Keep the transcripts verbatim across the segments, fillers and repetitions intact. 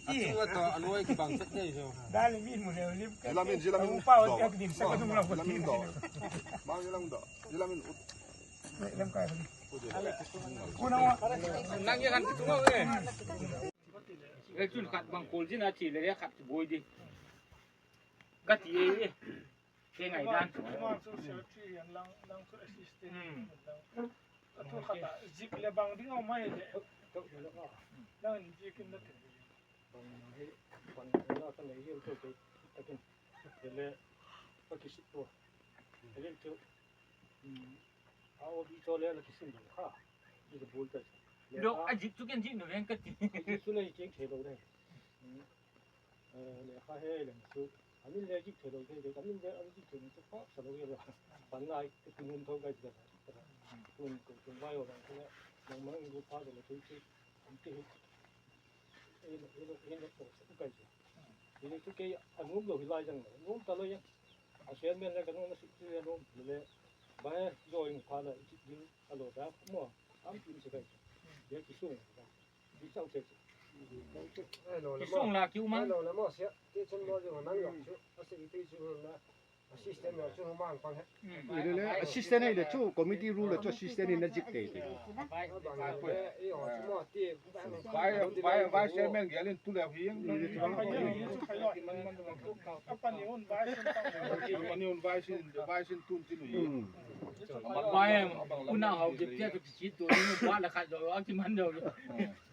A chu a to a nuai kibang tak thei zo. Dal min mu le lim ka. Zilamin, zilamin. Upa o tak din sa ka dung la. Zilamin do. Bang zilam do. Zilamin. Lam kai. Kuna wa. Nang ye kan tu e. Ei chun khat bang kol zin a chi le khat boi di. Ka ti e. Ke ngai dan chu. Lang, lang chu assistant. Hmm. Lang. A thu khat a zik le bang ding a um ahi le. Nang in zik in na ti. Bang hi, bang na ka nei hial thei thei takin. Hi le, ka kisit pua. Hi le chu, um, a obi chaw le la kisim lo kha. Hi ka bul ta. Lo, a zik chu ken zik na veng ka ti. Zik chu nei keng thei lo dai. Um, Eh, lekha he leng chu, a min le zik thei lo thei, a min le a zik thei lo chu pha sa lo hi lo. Pan ngai, tu nun tho kai chu. Tun ko tun vai o dang chu le, nang mang in gu pha de le chu chu, an ti hi. Ei lo, ei lo, ei lo ko sa kai chu. Ei lo chu kei a nuam lo hi lai jang lo, nuam ta lo ya. A chairman le ka nuam a sik chu le nuam le. Ba he, zo in pha la, i chik ding a lo da, mo, am tin se kai chu. Ya ki sung. Kisung la ki um a. Assistant ei le chu committee rule chu assistant in a zik tei tei. Vice chairman gel in tu le hi. Pani un vice in, vice in tun tin u. Bai em, unau hau gip tia tu kisit tu ni ba la khat zo a kiman zo.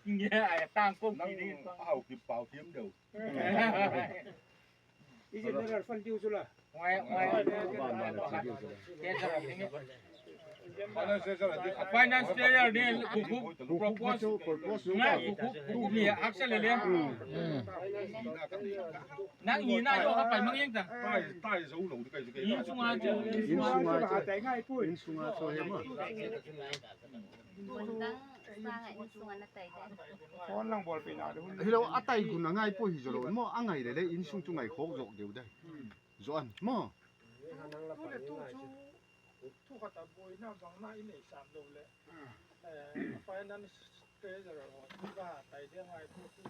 Nge ai tang ko ki ni. Hau gip pau thiam deu. Is it not fun diu chu la? Ngai, ngai. Finance failure ni, ku, ku, propose. Propose. Ngai, ku, ku, ku, ni, actually le. Nang ni na yo ka pai mang yeng ta. Tai, tai zo lo kai kai. In sung a chu. In sung a chu. In sung a chu he ma. Bundang sâng ah in sung ah na tai de. Phone lang bawl pi na de hun. Hilo, a tai gun a ngai pua hi zo lo maw, a ngai le le in sung chu ngai khawk zawk deu dai. Zo an maw. Tu le tu chu, thu khat a buaina bang na i nei sam lo le. Eh, finance treasurer ho chu ka tai de ngai pua tu.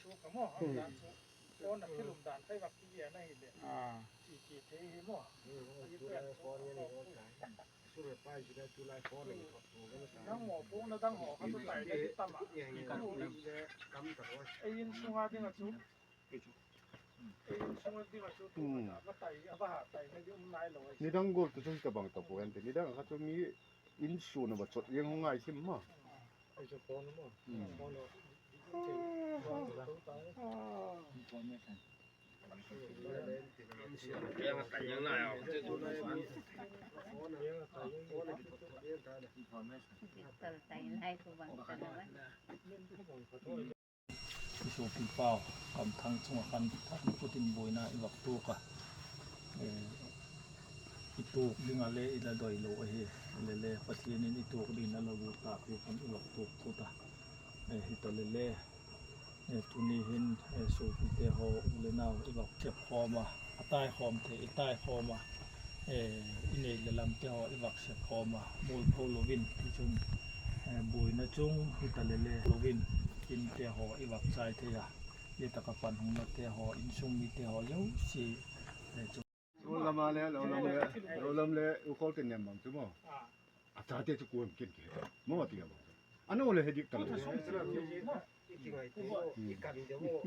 Su ka maw, a dan chu. Phone a kilum dan thei vak ti a na hi le. Ti ti thei hi maw. Nang mawpuakna dang haw kha tu tai na hi tam a. Ei in sung a ding a chu. Ei in sung a ding a chu tu khat a va tai, a va ha tai na ding um nai lo. Nidang gual tu chu hi ka bang ta pua en ti. Nidang kha chu mi in sung a va chot ziang hung ngai sim ma. Ei chu phone maw. Phone lo. Information. I suapi pau, Kamthang chung ah khan thak in kut in buaina i vak tuak a. Eh, i tuak ding a le i la doi lo ahi. Le le Pathian in i tuak ding a la lut tak hi khan i vak tuak phut a. Eh, hi ta le le. Eh, tuni hin, eh, suapite haw, u le nau i vak kep khawm a, a tai khawm thei i tai khawm a, eh, i nei le lamte haw i vak sep khawm a, mualpho lo in tichun, eh, buaina chung hi ta le le lo in, inte haw i vak chai thei a, hi tak a pan hungnate haw, insung mite haw zosia, eh, chu Lam a le, lo lam le, lo lam le, u khol tin nem bang chu maw. A chate chu kuam kin ki. Maw ti a bang. A nu le he dik ta lo.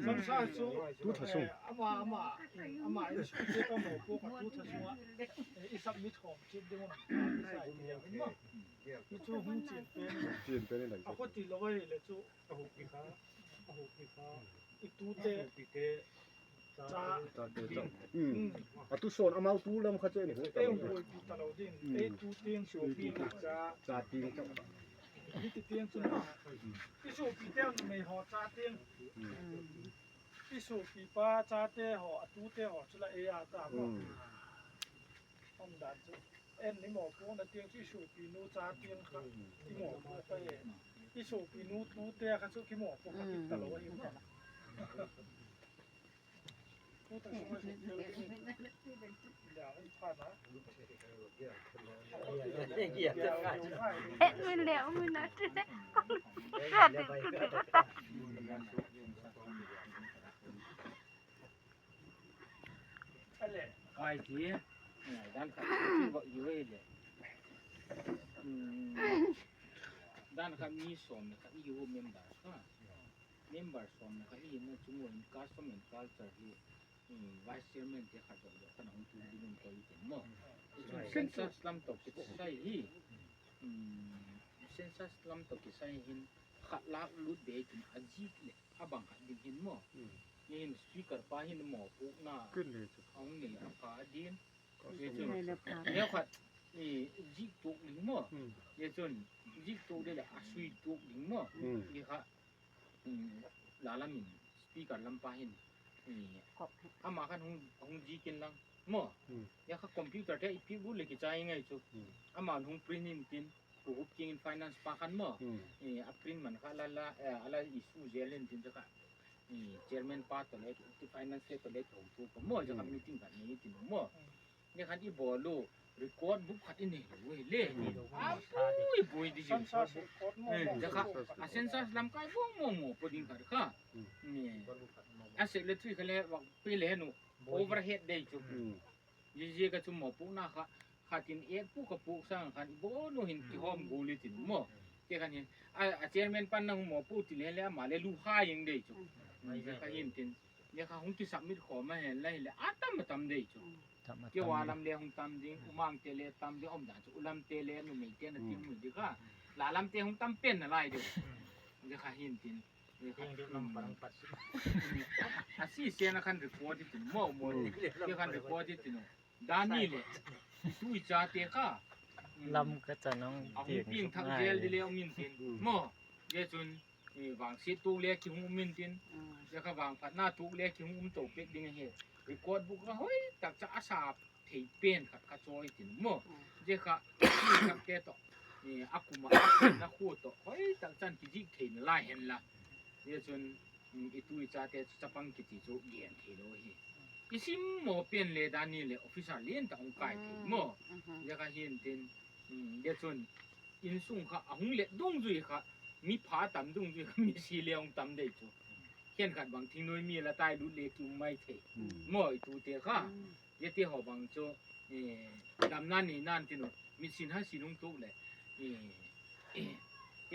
Lam sa chu. Tu tha sung. Ama, ama, ama in sung chu ka maw pu ka tu tha sung a. I submit khawm chit ding un. I chu hung chin pen. Chin pen i lai. A ko ti lo ai le chu. A hu pi kha. A hu pi kha. I tu te. Cha. Cha te cha. Hmm. A tu son amau tu lam kha chen. Ei hung buaipi ta lo ding. Hmm. Ei tu tiang suapi cha. Cha tiang cha. Hi ti tiang chu. I suapi tiang numei haw cha tiang. Hmm. I suapi pa chate haw, a tute haw chu la ei a ta maw. Hmm. Om dan chu. En ni mawpuakna tiang chu i suapi nu cha tiang kha i mawpuak kha e. I suapi nu tute kha chu kimawpuak kha kit ta lo ahi. He, min le, min a. Sa ding tu de. Ai ti, eh, dan khat chu va i ve le. Hmm, dan khat mi sawm le khat i hi u member kha. Member sawm le khat i hina chu maw in custom and culture hi, hmm, vice chairman te khat dok dok khan a hung tu ding um koi tin maw. Census lam tawh kisai hi, hmm, census lam tawh kisai hin khat lak lut be tin a zik le a bang khat ding hin maw. Ni hin speaker pa hin mawpuakna a hung nei a pha ding. Zia chun neu khat, i, zik tuak ding maw. Zia chun zik tuak ding leh a sui tuak ding maw. Zia kha, um, la lam in speaker lam pa hin, i, ama khan hung, hung zik inlang maw. Zia kha computer te i piak ut leh kichai ngai chu. Ama'n hung print intin, kuhup kiang in finance pa khan maw. I, a print man kha la la, eh, a la issue zel intin zia kha, i, chairman pa tawh le, finance te tawh le kihoutu pa maw, zia kha meeting khat nei tin maw. Ni khan i bawl u, record book khat i nei lo u hile. A bui bui di zia kha, a census lam kai vang mawng mawng pua ding khat kha. A secretary kha le vak pe le nu, overhead dei chu. Zia zia ka chu mawpuakna kha, khat in et pu ka puak sâng khan i bawn u hin kihawm gual i tin maw. Ti khan hin, a, a chairman pan na hung mawpuak ti le le ama le lu hai ing dei chu. Zia kha hin tin, zia kha hung kisubmit khawm a hen la hile a tam a tam dei chu. Keu a lam le hung tam ding, u mangte le tam ding, um dan chu u lamte le numeite na ti mu di kha. La lamte hung tam pen nalai deu. Zia kha hin tin, a si sen a khan record i tin maw maw. Zia khan record i tin u. Dan ni leh i tu i chate kha, lam ka chan a hung piang thak zel di le um intin maw. Zia chun, i, vangsiat tuak le kihung um intin. Zia kha vangphatna tuak le kihung um to pek ding ahi. Record book kha hoi tak cha a sa thei pen khat kha chawi tin maw. Zia kha, i, thakte tawh, i, a kum ah a na khua tawh hoi tak chan kizik theina lai hen la. Zia chun, i tu i chate chu chapang kiti chu gen theilo ahi. I simmaw pen le dan ni leh officer lian tak hung kai thei maw. Zia kha hin tin, zia chun insung kha a hung let dungzui kha, mi pha tam dungzui kha mi si le hung tam dei chu. Khenkhat bang thingnuai mi la tai lut le ki um mai thei maw i tute kha. Ziate haw bang chu, damna neinan tin u, mitsin hasin hung tuk leh,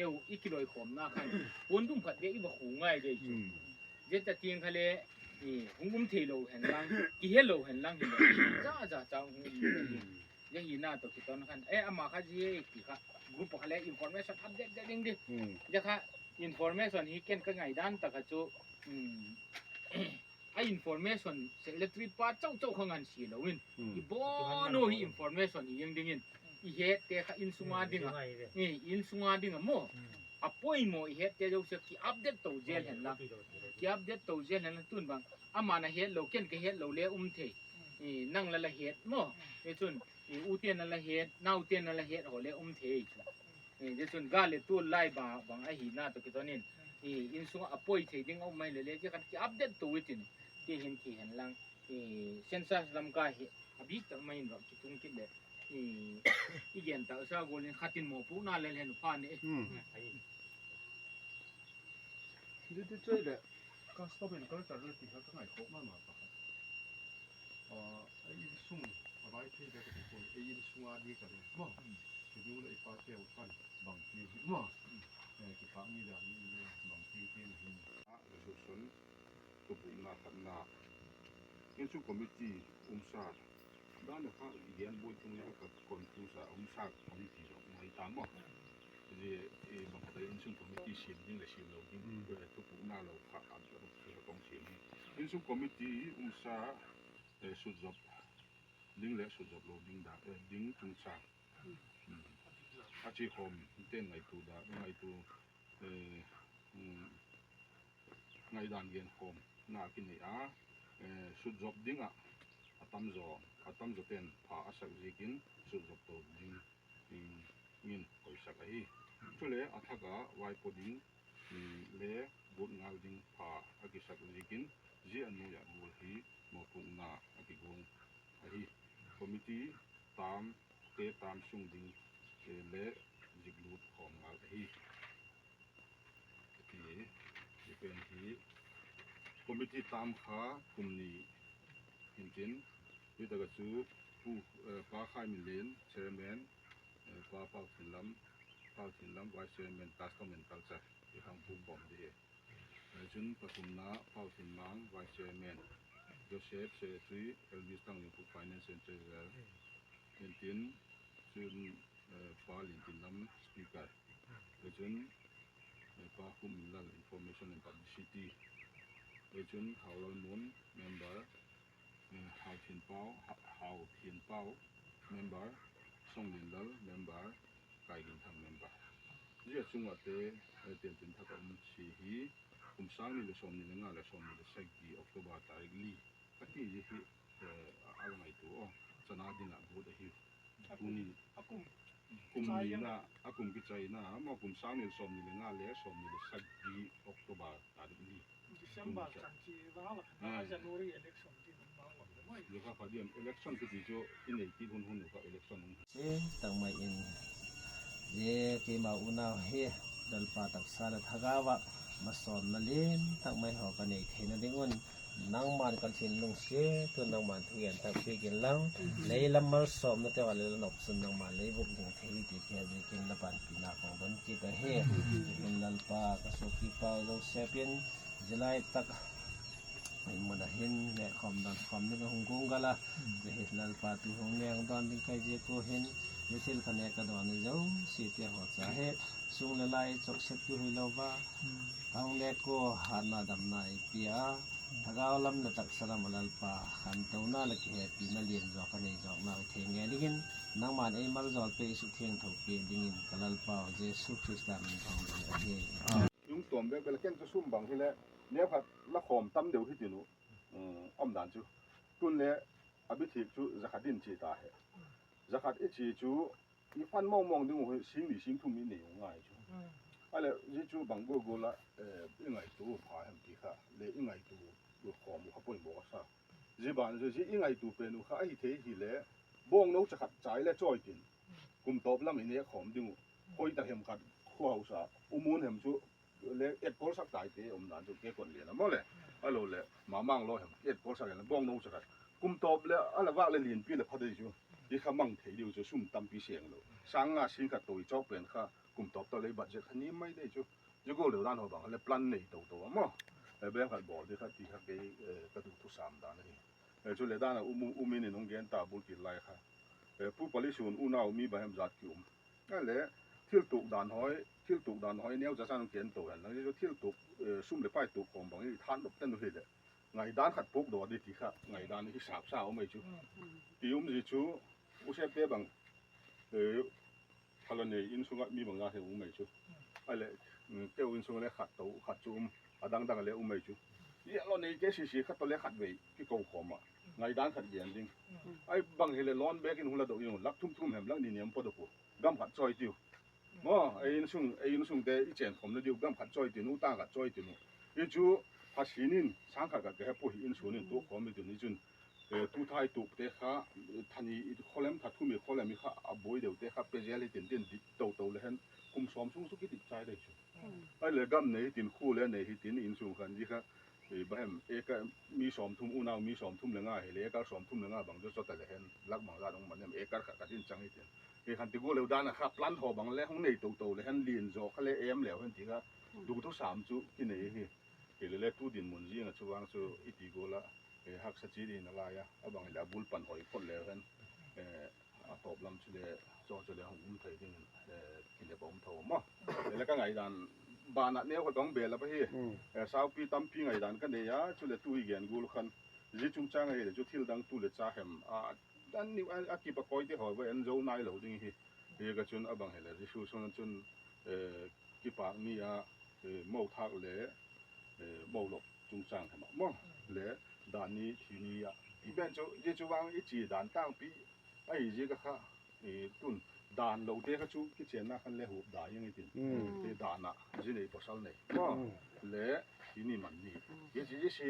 eu i kiloikhawmna khan puandum khat bek i va khu ngai dei chu. Zia ta tiang kha le hung um theilo hen lang, kihelo hen lang hileh, za za cha hung um. Zia hina tawh kiton khan, e, ama kha zia ti kha group kha le information update ding di. Zia kha information hi ken ka ngaidan tak a chu, a information secretary pa chau chau kha ngan si lo in, i bawn u hi information i eng dingin, i hette kha insung a ding a, insung a ding a maw, a poimaw i hette zosia ki update to zel hen lang, ki update to zel hen lang tun bang, ama'n a het lo ken ka het lo le um thei, nang la la het maw, chun, uten a la het, nauten a la het haw le um thei chu. Zia chun gal le tual lai ba bang ahina tawh kiton in, insung a poi thei ding a um mai le le zia khan ki update to i tin, ti hin ti hen lang, census lam ka hi a bik tak mai in va kitung kit leh, i gen taksa gual in khat in mawpuakna le hen u pha ni. Zia ti chu ahileh custom and culture le ti kha ka ngaikhawk ma ma pakhat. Ei insung a vai thei ka ti pua, ei insung a di ka le maw. Kiding leh i pateu khan bangti hi maw, kipâk mi dan ni le bangti tiang hin. Resolution, thupukna khatna, insung committee umsa dan kha i gen buai chung le ka confuse a, umsa committee zawk mai ta maw. Zia bang khat insung committee siam ding leh siam lo ding, thupukna lo kha khat a kong siam hi. Insung committee umsa, sutzop ding leh sutzop lo ding da, ding chungchâng, a chi khawm ten ngaitua da, ngaitua, ngaidan genkhawmna kinei a, sutzop ding ah, a tamzaw ten pha a sak ziakin sutzop to ding in koisak ahi. Chule a thak a vaipo ding le guat ngal ding pha a kisak ziakin zia a nuai ah gual hi mawpuakna a kiguang ahi. Committee tam te tam sung ding le ziklut khawm ngal ahi. Ti, ti pen hi committee tam kha kum ni hintin, Hi tak ah chu, Pu, eh, Pa Khai Min Lin, Chairman, eh, Pa Pau Thin Lam, Pau Thin Lam, Vice Chairman, Custom and Culture, i hang pung bawm di hi. Eh, chun pathumna, Pau Thin Mang, Vice Chairman, Joseph, Secretary, Elvis Tanglinpuk, Finance and Treasurer, entin, chun, eh, Pa Lin Tin Lam, Speaker, eh, chun, eh, Pa Khum Min Lal, Information and Publicity, eh, chun Hau Lal Mun, Member, eh, Hau Thin Pau, Ha-, Hau Thin Pau, Member, Song Lin Lal, Member, Kai Gin Thang, Member. Zia chung ah te, eh, Tin Tin Thak a um chi hi, kum sâng ni leh sawmni le nga leh sawmni le sagi October tarik li a ti zia hi, eh, a, a la ngaitua a, chana ding ah guat ahi. Tuni, kum nina, a kum kichaina, ama kum sâng ni leh sawmni le nga leh sawmni le sagi October tarik li. December chang chi vang la, January election ti vang la. Zia kha pha diam, election kiti chu i nei kit hun hun uh kha election um. Sim tak mai in, zia keima unau hi Lalpa taksa leh thagau ah masawmna lian tak mai haw ka nei theina ding un, nangma'n ka thin lungsiat un nangma'n thugen tak piak inlang, lei lam malsawmna te haw leh la nop chun nangma'n lei bûk ding thei hi ti ka ziakin la panpina ka hung don kit ahi. Zia hin Lalpa ka suapi Pau Joseph in zia lai tak in mun ah hin nêkkhawm dawnkhawm ding a hung guanggal a, zia hi Lalpa tu hung nêk dawn ding ka hi ziak ua hin, zia thil ka nêk ka dawn uh zosiate haw cha hi, sung leh lai chawk sep tu hilo va, ka hung nêk ua hatna damna ei pia a, thagau lam leh taksa lam ah Lalpa, khantona leh kihepina lian zaw ka nei zawkna hi thei ngei dingin, nangma'n ei maljawl piak, i sukthiangtho piak dingin ka Lalpau Jesu Khrista min ka hung don ahi. Hung tuam bêk bêk leh ken chu sum bang hileh, neukhat la khawm tam deu hitin uh, um dan chu. Tun le a bi thik chu za khat in chia ta hi. Za khat i chia chu, i pan mawngmawng ding uh hi sîng ni sîng thum i nei u ngai chu. A leh zia chu bang gual gual ah, eh, i ngaitua uh pha hem ti kha le i ngaitua uh khawm uh kha poimaw ka sa. Zia ban zia, zia i ngaitua pen uh kha ahi thei hileh, bawngno cha khat chai leh chawi tin, kum tawp lam i nêk khawm ding uh, khoi tak hem khat khua hausa, umun hem chu le etkawlsak taite um dan chu ke kon lian a maw le, a lo leh ma mang lo hem etkawlsak le bawngno cha khat, kum tawp leh a la vâk leh lianpi leh pha dei chu. I kha mang thei diu chu sum tampi seng lo, sâng nga sîng khat to i chawk pen kha, kum tawp tak leh i budget kha ni mai dei chu. Zia gual deu dan haw bang le plan nei to to a maw, eh, bang khat bawl di kha ti kha kei, eh, ka duthusam dan ahi. Eh, chuleh dan ah um, um in in hung gen ta bul kit lai kha, eh, Pu Palisun unau mi bang hem zat ki um a leh, thil tuak dan hawi, thil tuak dan hawi neucha chan hung ken to hen lang, zia chu thil tuak, eh, sum leh pai tuak khawm bang i thanop ten u hileh, ngaidan khat puakdaw di ti kha ngaidan hi sâpsa um ei chu. Ti um zia chu, u septe bang, eh, phala nei insung ah mi bang za he um ei chu. A leh, keu insung ah le khat to, khat chu um, a dang dang ah le um ei chu. Zia lo nei ke sisi khat to le khat vei kiko khawm ah, ngaidan khat gen ding. Ahi bang hileh loan bêk in hun la dok ding uh, lak thum thum hem lak ni ni um padok u, gam khat chawi tiu. Maw, ei insung, ei insungte i chenkhawmna diu gam khat chawi tin u, tâng khat chawi tin u. I chu, phasin in sâng khat khat ka he pua hi, insung in tuak khawm i tin i chun, eh, tu thai tuakte kha, eh, tha ni i kholem, tha thum i kholem i kha a buai deute kha pe zel hi tin tin dik to to le hen, kum sawm sung chu kidik chai dei chu. Ahileh gam nei hi tin, khua le nei hi tin, insung khan zia kha, eh, bang hem, acre mi sawmthum, unau mi sawmthum le nga hileh acre sawmthum le nga bang chu chawt a le hen, lak bang zat hung man hem, acre khat khat in chang hi tin. Hi khan ti gual leu dan ah kha plan haw bang le hung nei to to le hen, lian zaw kha le em leu hen ti kha, duthusam chu kinei hi. Hilele tu dinmun zing ah chu vang chu i ti gual ah, eh, haksa chi ding a lai a, a bang hileh a bul pan hoi phot leu hen, eh, a tawp lam chule, chaw chule hung um thei dingin, eh, kinep a um tho maw. Hilele ka ngaidan ban ah neu khat ka hung bel a pa hi. Eh, saupi tampi ngaidan ka nei a, chule tu i gen gual khan, zia chungchâng ahileh chu thil dang tu le cha hem a, a kip a kawite haw va en zo nailo ding hi. Hi ka chun a bang hileh Jesu sung chun, eh, kipâk ni a, eh, mo thâk le, eh, mo lop chungchâng hem ah maw, le dan ni thi ni a, i pen chu zia chu vang i chia dan tângpi ahi ziak a kha, tun dan lote kha chu kichenna khan le hup dai ang i tin, dan ah zi nei pawsal nei maw, le thi ni man ni, zia chi zia si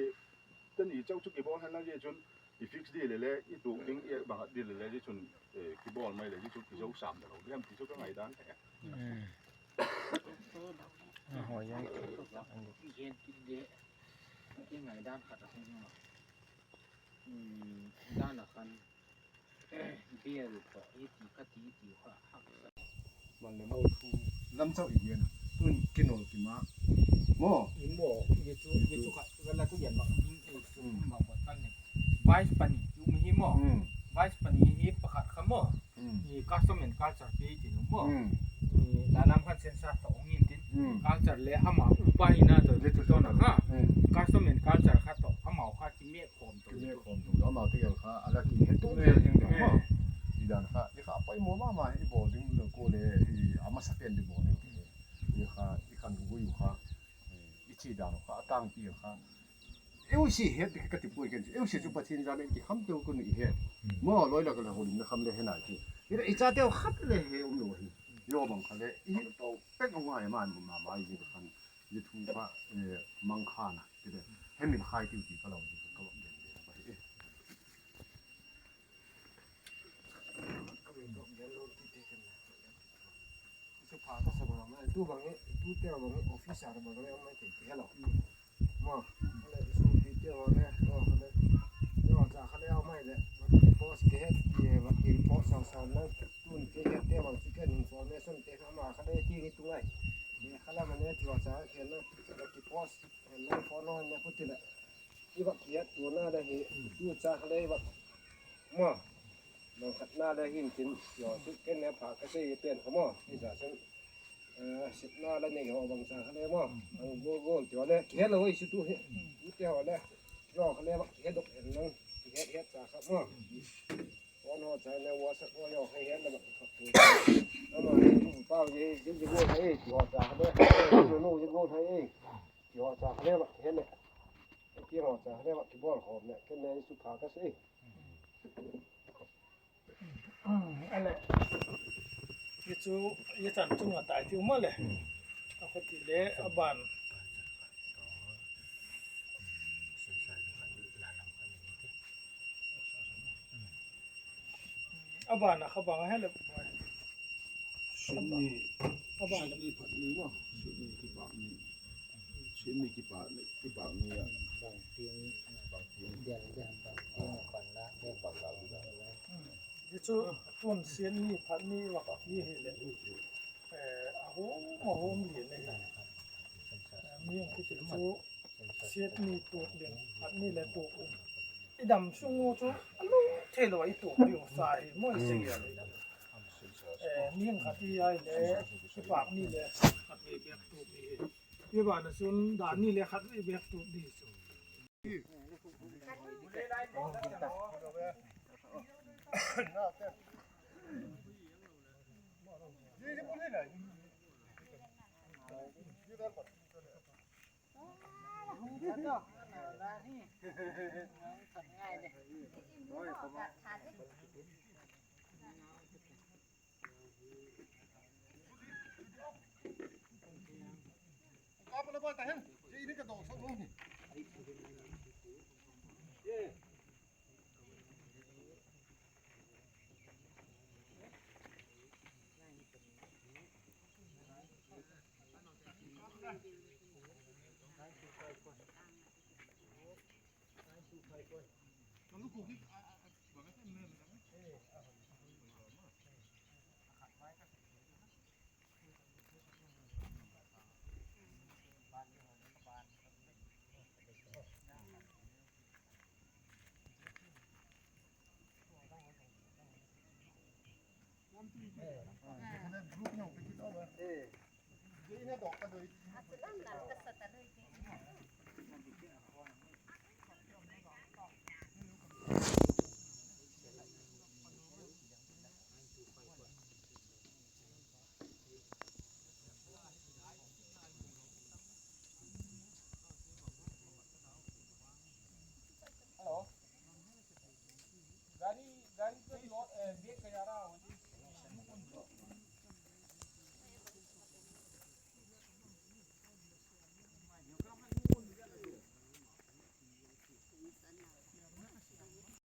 te ni chau chu kibawl hen la, zia chun i fix di lele, i tuak ding i bang hat di lele, zia chun, eh, kibawl mai le, zia chu kizo sam da lo diam ti chu ka ngaidan e. Hoi, hoi. Dan a khan bial tawh i ti kha ti ti kha hak. Lam chau i gen a. Tun kinol kima. Maw. I maw, i chu, i chu kha, la tu yan bak ding e, chu bak bak kan ne. Vice pani, chu mi hi maw. Vice pani hi pakhat kha maw. I custom and culture pi ti nu maw. I la lam khan sensa tawh ngin tin. Culture le ama upa ina tawh le tu tawh na kha. Custom and culture kha tawh ama kha ki me khawm tawh. Ki me khawm tawh. Ama te el kha, ala ki he tu me ding ding maw. I dan kha, i kha pai maw ma ma i bawl ding lo ko le, i ama sa pen di bawl ding. I kha, i khan gui kha. I chi dan kha, a tang pi kha. Eu si het ka ti pui ken. Eu si chu Pathian jam en ki kham teu kun i het. Maw loi la ka la holim na kham le he nai ti. I la i cha teu khat le he um lo hi. Yo bang kha le i hil to pek ngai man ma ma i khan. I thu kha mang kha na. Ti le he min khai tiu ti ka lo ti ka lo den den ba hi. Chu pha ka sa bang a, tu bang e, tu te bang e, officer bang e, mai te te lo. Ma, le su ti te bang e, o le, yo cha kha le mai le, post ke het ti e, ba ki post sa sa na, tun ke het te bang, chicken information te kha ma kha le ti ni tu ngai. Ni kha la ma ne ti wa cha ke na, ba ki post, na phone no ne pu ti le. I va kihet tuana le hi, tu cha kha le i va. Ma, bang khatna le hin tin, yo, chu ken le pha ka sei pen kha maw, i za chun, eh, sitna le nei haw bang cha kha le maw, ang gol gol ti haw le, kihet lo i chu tu hi, tu te haw le, yo kha le va kihet dok en nang, kihet het cha kha maw. Wan haw cha le WhatsApp haw yo kha het le va kihet tu. Ama ni tu pau ye, ye ye gol hai, ti haw cha kha le, ye no ye gol hai, ti haw cha kha le va kihet le. Ki haw cha kha le va kibawl khawm le, ken le i chu pha ka sei. Ale, i chu, i chan chung a tai ti um a le. A kha ti le, a ban. A ban a kha bang a he le. Sitni, a ban. Sitni phat ni maw, sitni kipak ni. Sitni kipak ni, kipak ni a. Bang tiang, bang tiang. Dial, dial, bang tiang, bang la, dial, bang la. Hi chu, tun sitni phat ni vak ti hi le. Eh, a hum, a hum lian ahi. Eh, mi hung kiti chu, sitni tuak ding, phat ni le tuak um. I dam sung u chu, a lu thei lo a i tuak ding sa hi, maw i sing ya le. Eh, mi hung khat i ai le, i pak ni le, khat vei bek tuak di hi. I ban a chun, dan ni le khat vei bek tuak di chu.